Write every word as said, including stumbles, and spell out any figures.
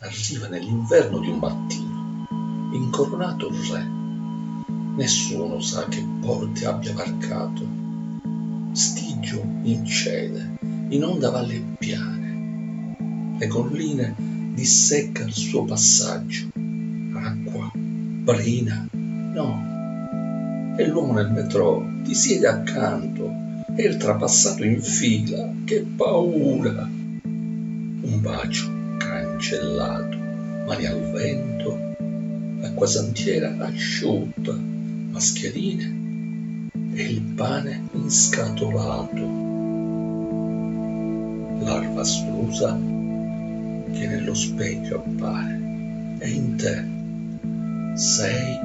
Arriva nell'inverno di un mattino, incoronatu re. Nessuno sa che porte abbia varcato. Stiggio incede in onda valli e piane. Le colline dissecca il suo passaggio. Acqua, brina, no. E l'uomo nel metro ti siede accanto e il trapassato infila. Che paura! Un bacio cancellato, mani al vento, acqua santiera asciutta, mascherine e il pane inscatolato. Larva strusa che nello specchio appare e in te sei